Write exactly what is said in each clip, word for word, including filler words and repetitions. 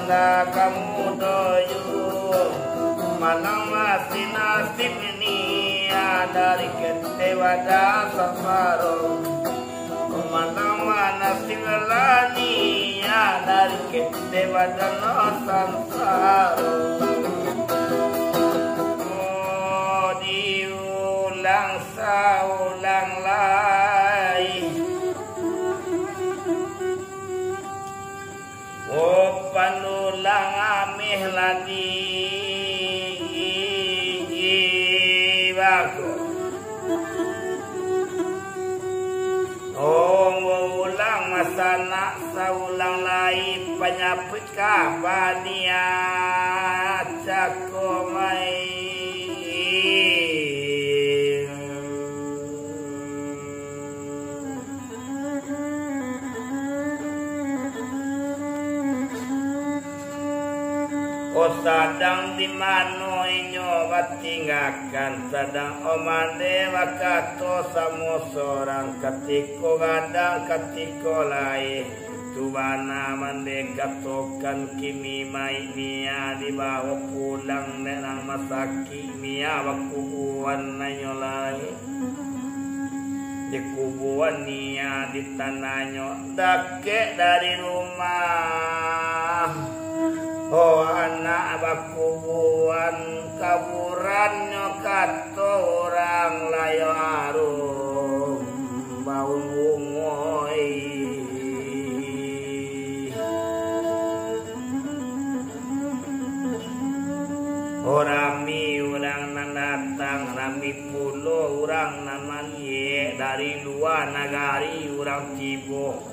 Lah kamu doyo, manang masih nasib ni, dari kete badan sansaro. Manang manasib lah ni, dari kete badan sansaro. Oh, diulang saulang lai. Oh, pandulang ameh lah di bako. Oh, baulang masanak saulang lai, panyapuik ka baniah cako mai. Oh, sadang di mano inyo batinggakan, sadang Omande bakato samo sorang, katiko gadang, katiko lai. Tu bana Mande katokan, kini mayik Nia dibawo pulang dek nan masakik. Nia bakubuan inyo lai. Dikubuan Nia di tananyo dakek dari rumah. Oh, anak bakubuan, kaburannyo kato urang layo arum baun bungoi. Oh, rami urang nan datang, rami pulo urang nan maliek, dari lua nagari urang tibo.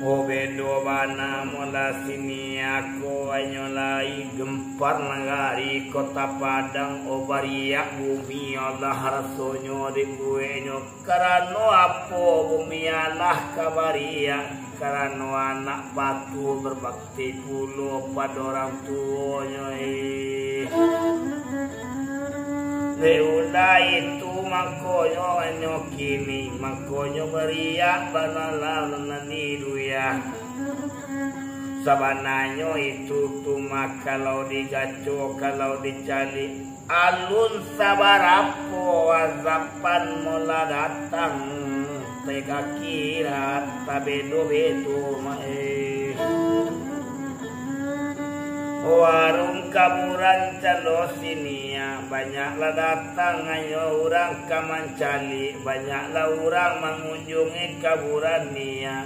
Oh, bedo bana mola sini ako, inyo lai gempar nagari Kota Padang. Oh, bariak bumi, alah rasonyo dibueknyo. Karano apo bumi alah ka bariak? Karano anak patuah berbakti pulo pado urang tuonyo, eh. Dek ulah itu, mangkonyo inyo kini, mangkonyo bariak banalah nan di duya. Sabananyo itu tu mah kalau digaco, kalau dicaliak, alun sabarapo azaban mola datang, teh ka kirat tabedo-bedo mah, eh. Warung kaburan cando sini, ah, banyaklah datang ayo urang ka mancaliak, banyaklah urang mangunjungi kaburan Nia.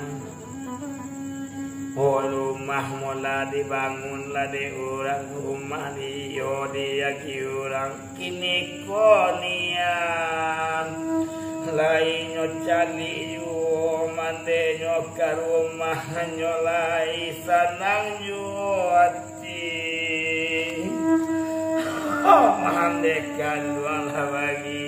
Oh, rumah mola dibangun lah dek urang, rumah di iyo diaki urang. Kini ko nian, lai nyo caliak juo, mandenyo ka rumahnyo lai sanang juo ati. Oh, mande kalualah bagi.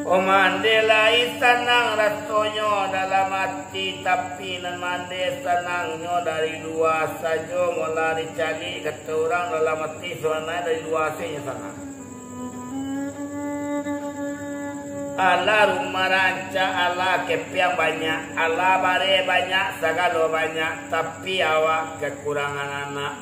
Oh, mande lai sanang rasonyo dalam ati, tapi nan mande sanangnyo dari lua sajo, mola dicaliak kato urang dalam ati, sabananyo dari lua se nyo sanang. Alah rumah rancak, alah kepiang banyak, alah bareh banyak, sagalo banyak, tapi awak kakurangan anak.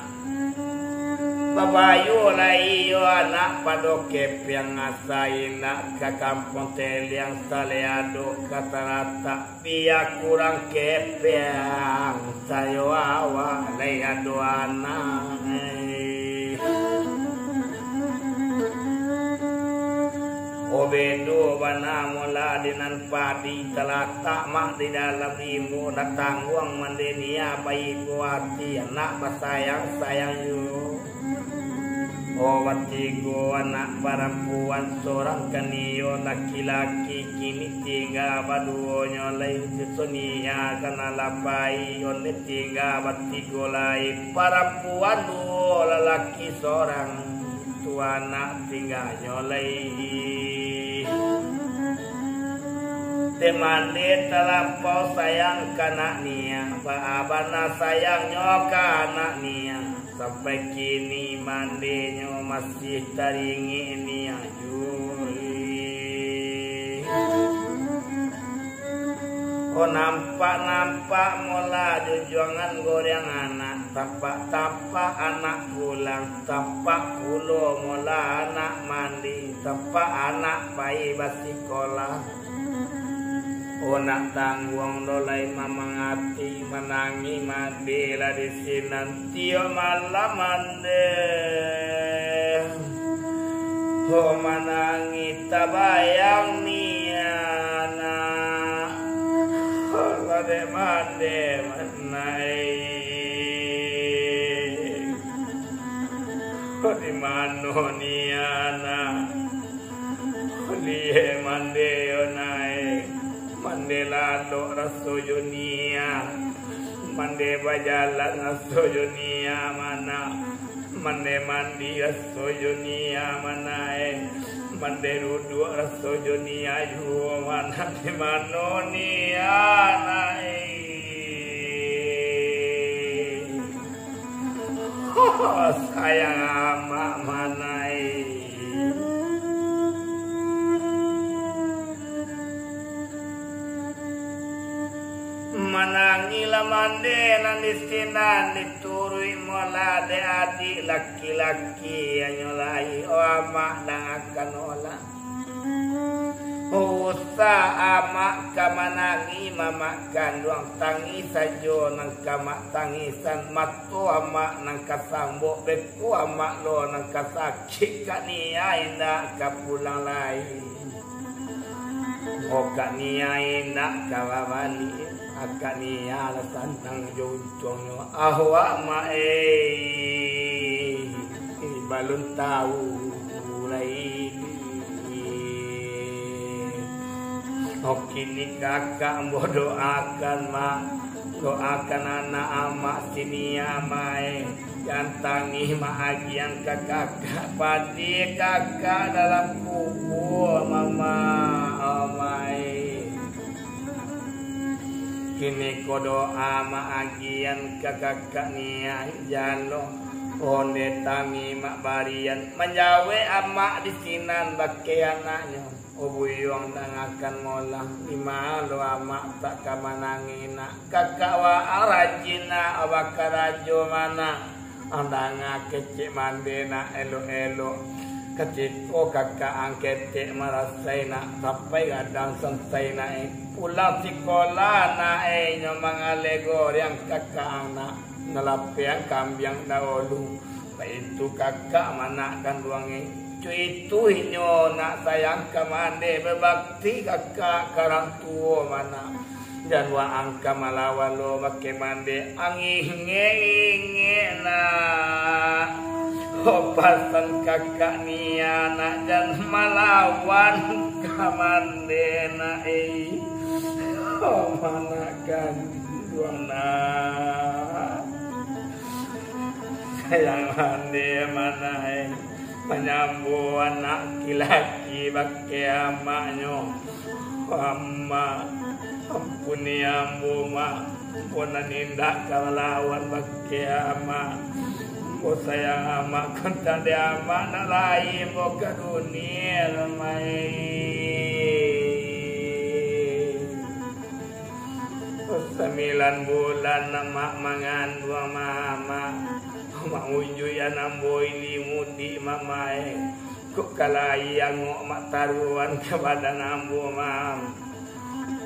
Babayo lai iyo anak pado kepiang, asa indak ka kampuang teliang, saleh ado ka talatak. Pia kurang kepiang, sayo awak lai ado anak. Oh, bedo bana mola di nan padi talatak mak di dalam rimbo, nak tangguang mande nian baibo ati, anak basayang-sayang juo. Oh, batigo anak parampuan, sorang kan iyo laki-laki, kini tingga baduonyo lai. Siso nian ka nan lah pai, onde tingga batigo lai, parampuan duo, lalaki sorang, tu anak tingganyo lai. Dek mande talampau sayang ka anak nian, baa bana sayangnyo ka anak nian. Sampai kini mandenyo masih taringek niaik juo. Oh, nampak-nampak mola jujuangan goreang anak, tampak-tampak anak pulang, tampak pulo mola anak mandi, tampak anak pai basikolah. Oh, nak tangguang do lai mamang ati, manangih mande lah di sinan tiok malam mande. Oh, manangih tabayang niaik nak. Oh, lah dek mande manaik. Oh, di mano niaik nak? Liyek mande yo naik, mande lalok raso jo niaik, mande bajalan raso jo niaik manaik, mande mandi raso jo niaik manaik, mande duduak raso jo niaik juo manaik, di mano niaik naik. Sayang amak manaik. Manangihlah mande nan di sinan dituruik mola dek adik laki-laki anyo lai, oh amak dangakan olah. Usah amak ka manangih mamak kanduang, tangih sajo nan ka mak tangisan, mato amak nan ka sambok, beko amak lo nan ka sakik, kak niaik indak ka pulang lai. Oh, kak niaik indak ka babaliak, akak niaik lah sanang jo untuangnyo. Awak mak eh, balun tahu lai. Oh, kini kakak ambo doakan, mak. Doakan anak amak sini, amai. Jan tangih maagian ka kakak, padi kakak dalam kubua, mama, amai. Kini ko doa maagian ka kakak niaik jalo. Onde tangih mak barian, manjawek amak di sinan bakeh anaknyo. O buyuang dangakan molah, di ma lo amak tak ka manangih nak. Kakak waang rajin nak, bakarajo ma nak. Ang danga kecek mande nak elok-elok. Katiko kakak ang ketek marasai nak, sampai gadang sansai nak eh. Pulang sikolah nak eh, inyo mangaleh goreang kakak ang nak. Nalapeang kambiang dahulu. Baitu kakak manak kanduang eh. Cu itu inyo nak sayang ka mande, babakti kakak ka rang tuo manak. Jan waang ka malawan lo bakeh mande, ang ingek-ingek nak. Oh, pasan kakak niaik nak, jan malawan ka mande nak, eh. Oh, manak kanduang nak. Sayang mande manak, eh. Manyambo anak laki-laki bakeh amaknyo. Amak, ampuni ambo, mak. Ambo nan indak ka malawan bakeh amak. Ambo sayang amak, kan tak ada amak nak lain ambo ka dunia, mak. Sambilan bulan amak manganduang, amak. Mak ujuian ambo ini mudik, mak, mak, eh. Kok ka lai angok mak taruan ka badan ambo, mak.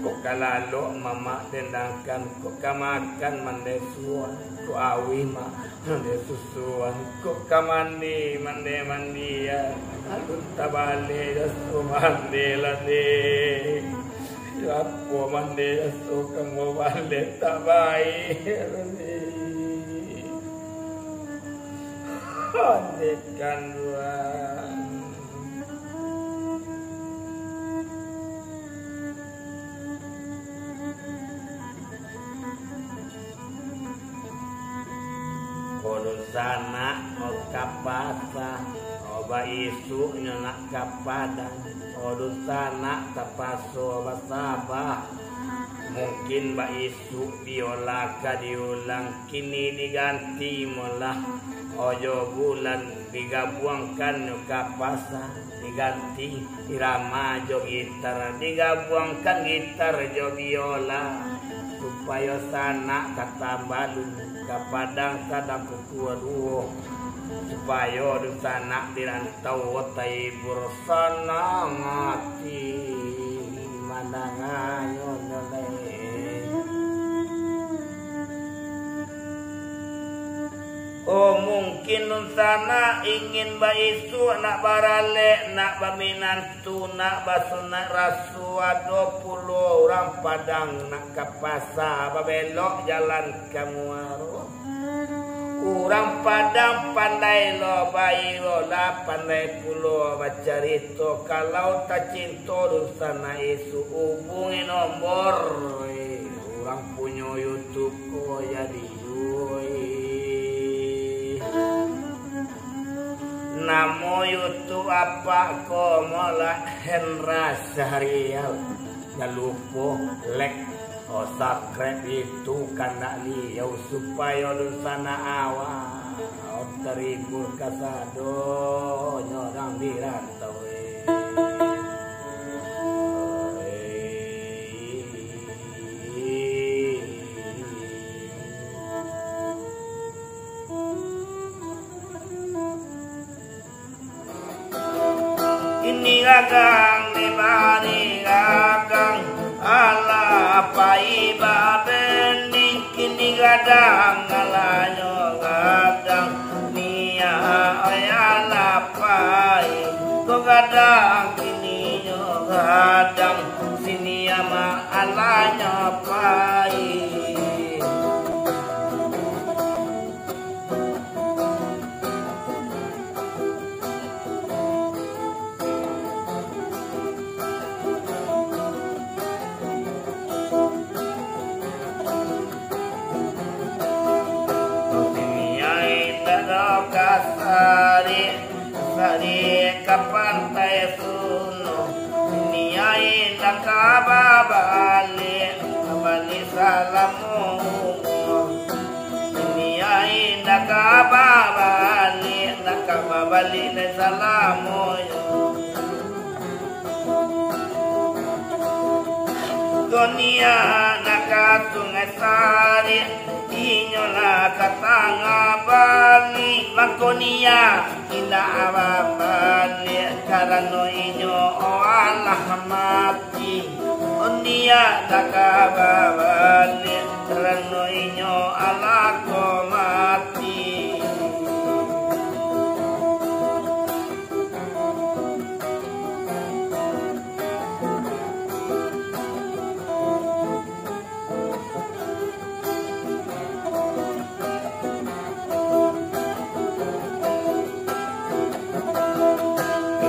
Kok ka lalok mamak dendangkan, kok ka makan mande suan, kok auih mak mande susuan, kok ka mandi mande mandian, alun tabaleh jaso mande lah deh. Apo mande jaso ka ambo baleh tak baik. Onde kanduang. Ko dunsanak, o ka pasa, o baisuknyo nak ka padang, o dunsanak tapaso basaba. Mungkin baisuk biola ka diulang, kini diganti molah. Ojo bulan digabuangkan ka pasa, diganti irama jo gitar, digabuangkan gitar jo biola, supayo sanak ka tambalun, ka padang sadang pukua duo, supayo dunsanak di rantau tahibur sanang ati mandanganyo lai. Oh, mungkin dunsanak ingin baisuak, nak baralek, nak baminantu, nak basunat raso. Ado pulo urang Padang nak ka pasa, babelok jalan ka Muaro. Urang Padang pandai lo baibola, pandai pulo bacarito. Kalau tacinto dunsanak isuak, ubungi nombor, eh, urang punyo YouTube ko jadi. Namo YouTube apak ko Mola Hendra Syahrial. Jan lupo like, oh, subscribe itu kandak liau, supayo dunsanak awak terhibur kasadonyo urang di rantau. Kini gadang di bari gadang, alah pai babending. Kini gadang, alahnyo gadang, niya oi alah pai. Ko gadang, kininyo gadang, si niya mah alahnyo pai. Niya indak doh ka Sarik, Sarik ka Pantai Suno. Niya indak ka babaliak, babaliak salamo umua. Niya indak ka babaliak, indak ka babaliak lai salamonyo. Ko niya nak ka Sungai Sarik, inyo lah ka tangah baliak, mako niya indak babaliak, karano inyo alah mati. Niya indak ka babaliak, karano inyo alah ko mati.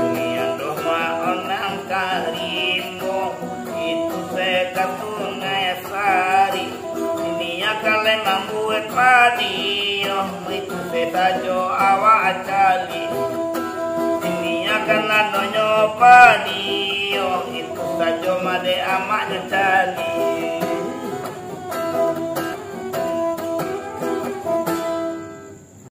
Nian doh maonang ka rimbo, itu se ka Sungai Sarik. Niya ka lai mambuek padi, oh, itu se sajo awak caliak. Niya kan adonyo padi, oh, itu sajo mah dek amaknyo caliak.